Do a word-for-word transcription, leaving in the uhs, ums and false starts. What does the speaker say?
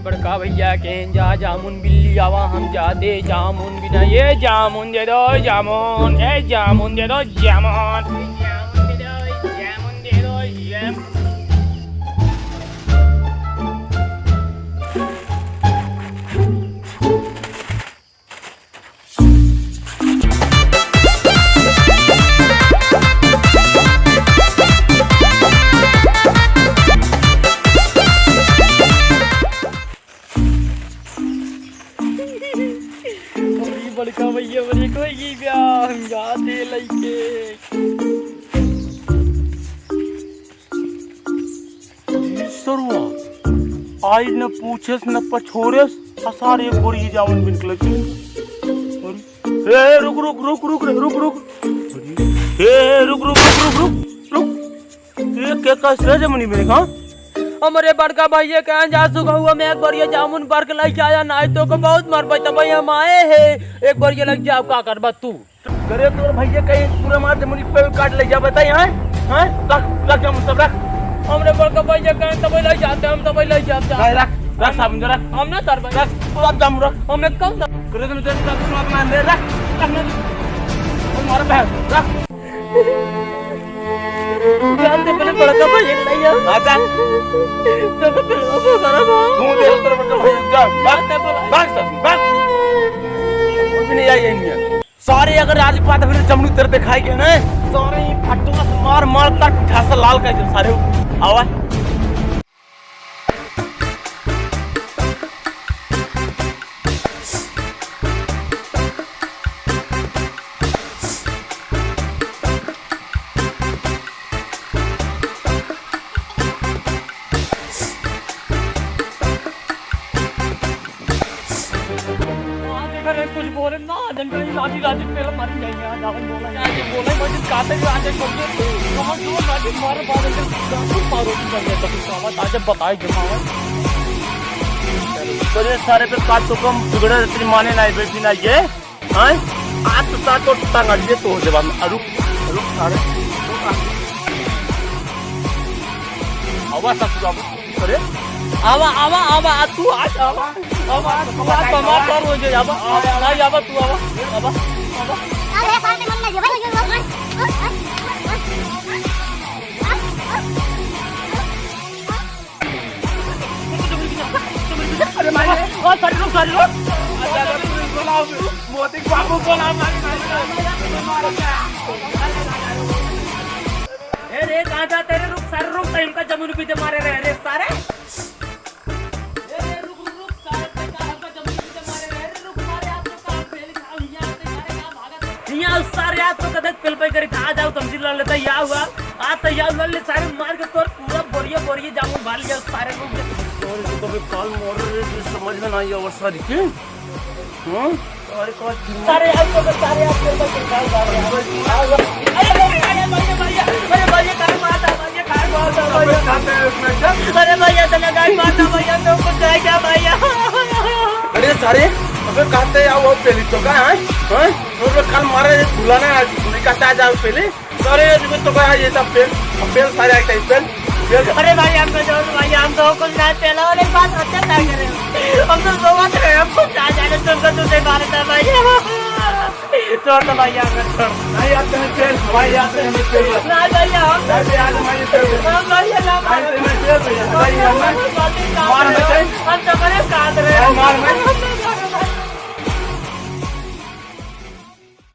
बड़का भैया कहें जा जामुन बिल्ली आवा, हम जादे जामुन बिना, ये जामुन दे दो जामुन, ए जामुन दे दो जामुन, जामुन दे दो, जामुन दे दो, जामुन। अरे बड़का भैया, बड़े कोई की ब्याह हम जाते लइके। ई सरुआ, आई न पूछेस न पछोरेस, आ सारे एक बोरी जामुन बिन के लइके। अरे, ए, रुक, रुक, रुक। ए, ए, रुक, रुक। ए, के, कैसे जमुनी में, हाँ? हमरे बड़का भैया कहें जा सुगहुआ में एक बोरिया जामुन बर के लइके आया, नाहीं तो को बहुत मरबै, तब हम आए हैं। एक बोरिया लग जाओ, का करबा तू? अरे तोर भैया कहीं पूरा मार जमुनी पेड़ काट ले जा, बताई, हैं? हैं? रख, रख जामुन सब रख। हमरे बड़का भैया कहें तब ले जाते, हम तब ले जाते। रख, रख, रख साबुन रख। हम ना सर भाई। रख, सब जामुन रख। हमें कम दर- करे तो मैं तेरे साथ सुना अपना ले रख। रख ना। और मार बहन, रख। जान दे पहले बड़का भैया के लइया। आजा। तो मैं फिर वो सारा भाव। तू दे तेरे बड़का भैया, जा, भाग, भाग सब, भाग। कुछ भी नहीं आई है इनमें। सारे अगर आज के बाद हमरे जमुनी तेरे दिखाई गए ना, सारे ही फटवा से मार मार तक ढासा लाल कर दे सारे। आवा। आज अगर एक कुछ बोले ना, आज हम कहीं लाठी, लाठी पेल मारी जाएंगे। आज आप बोला, आज बोला, मैं जिस काटे भी आज एक बजे, वहाँ जो लाठी मारे, बाद में मारो की बन गया, तो कुछ आवाज आज बताए जमावा। अरे सारे पे बात तो कम बिगड़े, तेरी माने ना, बेटी ना ये। हैं? आज तो सात तो टंगा लिए तो हो जावा। अरुक, अरुक सारे। आवा ससुर, आवा। अरे? आवा, आवा, आवा, आ, तू आज आवा। आवा, तू आज हमार पर हो जाए, आवा। आवा, आवा, तू आवा। आवा, आवा। अरे, सारे मन में ये भाई। अरे मारे, ओ, सारे लोग, सारे लोग। मोती बाबू बोला, मारे, मारे, मारे। ए रे, कहाँ जाते रे? रुक, सारे रुक, तो इनका जमीन पीछे मारे रहे रे, सारे। ए रे, रुक, रुक, रुक, सारे, ते का हमका जमीन पीछे मारे रहे रे, रुक, मारे, आप लोग कहाँ पहले खाओ, यहाँ आते, सारे, कहाँ भागत? यहाँ सारे, आप तो कदे पेल पे करी था, आ जाओ, तमसी लड़ लेता, या हुआ। आ तो या लड़ ले, सारे मार के तोर पूरा बोरिया, बोरिया जामुन भर लिया, सारे लोग। और इसको भी काल मोड़ रहे, जो समझ में ना आई, और सारी की। हम्म? अरे, कौन सारे, आप तो सारे, आप तो बस निकाल, निकाल, निकाल। अरे, अरे, अरे, भैया, भैया, अरे, भैया, काय मारता, भैया, काय मारता, भैया। अबे, खाते हैं उसमें क्या? अरे, भैया, तने काय मारता, भैया, तो कुछ है क्या, भैया? अरे, सारे, अबे, कहते हैं, आओ, आओ, पहले तो का है? हैं? तो लोग कल मारे, बुलाना है, नहीं कहता है, जाओ पहले। सारे, अभी तो का है, ये सब फेल, फेल, सारे आए थे, फेल, फेल। अरे भाई, हम तो जो, भाई, हम तो कुछ ना पहला वाले बात अच्छा ना करे। हम तो सोवत रहे, हम कुछ ना जाने, तुमको तुझे मारता भाई। छोड़ दो भाई, हम छोड़। नहीं, आप कहीं फेल, भाई, आप कहीं फेल। ना भाई, हम नहीं, आज हमारी फेल। हम भाई, ना भाई, मारो। तुम्हें फेल भैया, भाई, हम हम गलती ना मार करे। बचाई। हम तो बड़े काट रहे हैं। भाई, मार, मार।